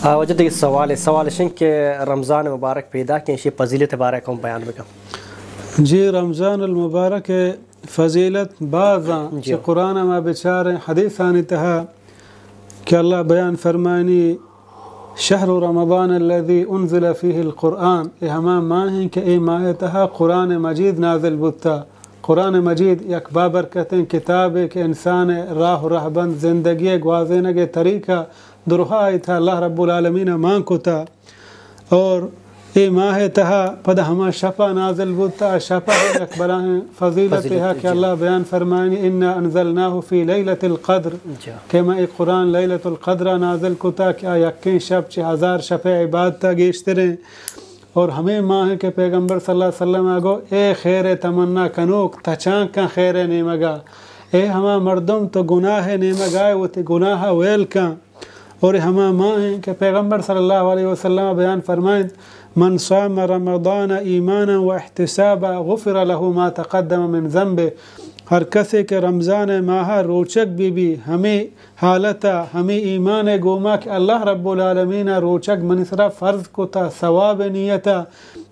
آ، واجہ دگہ سوالے، سوال اش انت کہ رمضان مبارک پیداک انت، ایشی فضیلت بارہ ءَ کم بیان بکن۔ جی، رمضان المبارک فضیلت باز انت، جی۔ چہ قرآن ءَ ما بچاریں حدیثانی تہا کہ اللہ بیان فرمائنی، شہر رمضان الذی انزل فیہ القرآن، اے ہما ماہ انت کہ اے ماہ ءِ تہا قرآن مجید نازل بوتا۔ قرآن مجید یک بابرکتیں کتابے کہ انسان ءِ راہ و رہبند، زندگی ءِ گوازینگ ءِ طریقہ درہا آئی تہا اللہ رب العالمین ءَ مان کتا۔ اور اے ماہ ءِ تہا پدا ہما شپ ءَ نازل بوتا، آ شپ ءَ ہم یک بلاہیں فضیلتے ہا کہ اللہ بیان فرمائنی، انا انزلناہ فی لیلۃ القدر، جی۔ کہ ما اے قرآن لیلۃ القدر ءَ نازل کتا کہ آ یکیں شپ چہ ہزار شپ ءِ عبادت ءَ گیشتریں۔ اور ہمے ماہ کہ پیغمبر صلی اللہ علیہ وسلم ءَ گو، اے خیر ءِ تمنا کنوک، تچان کن خیر ءِ نیمگ ءَ، اے ہما مردم تو گناہ ءِ نیمگ ءَ ئے، وتی گناہ ءَ ویل کن۔ اور ہما ماہ انت کہ پیغمبر صلی اللہ علیہ وسلم بیان فرمائنت، من صام رمضان ایمانا و احتسابا غفر له ما تقدم من ذنبه، ہر کسے کہ رمضان ءِ ماہ ءَ روچگ بہ بی، ہمے حالت ءَ، ہمے ایمان ءِ گوما کہ اللہ رب العالمین ءَ روچگ منی سرا فرض کتا، ثواب ءِ نیت ءَ،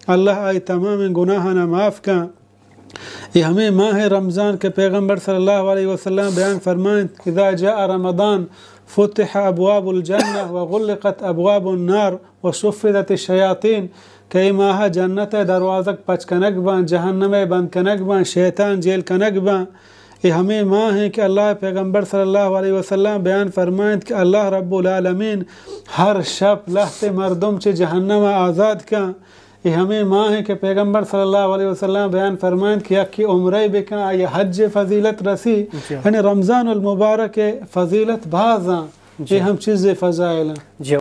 اللہ آئی تمام گناہاں معاف کن۔ اے ہمے ماہ رمضان کہ پیغمبر صلی اللہ علیہ وسلم بیان فرمائنت، اذا جاء رمضان فتح ابواب الجنہ و غلقت ابواب النار و صفدت الشیاطین، کہ اے ماہ ءَ جنت ءِ دروازگ پچ کنگ باں، جہنم ءَ بند کنگ باں، شیطان جیل کنگ باں۔ اے ہمے ماہ انت کہ اللہ ءِ پیغمبر صلی اللہ علیہ وسلم بیان فرمائنت کہ اللہ رب العالمین ہر شپ لہتے مردم چہ جہنم ءَ آزاد کن۔ اے ہمے ماہ انت کہ پیغمبر صلی اللہ علیہ وسلم بیان فرمائنت کہ یکے عمرہ بکن، آئی ءَ حج ءِ فضیلت رسی۔ جی۔ یعنی رمضان المبارک ءِ فضیلت باز انت۔ جی۔ اے ہم چیز فضائل انت۔ جی۔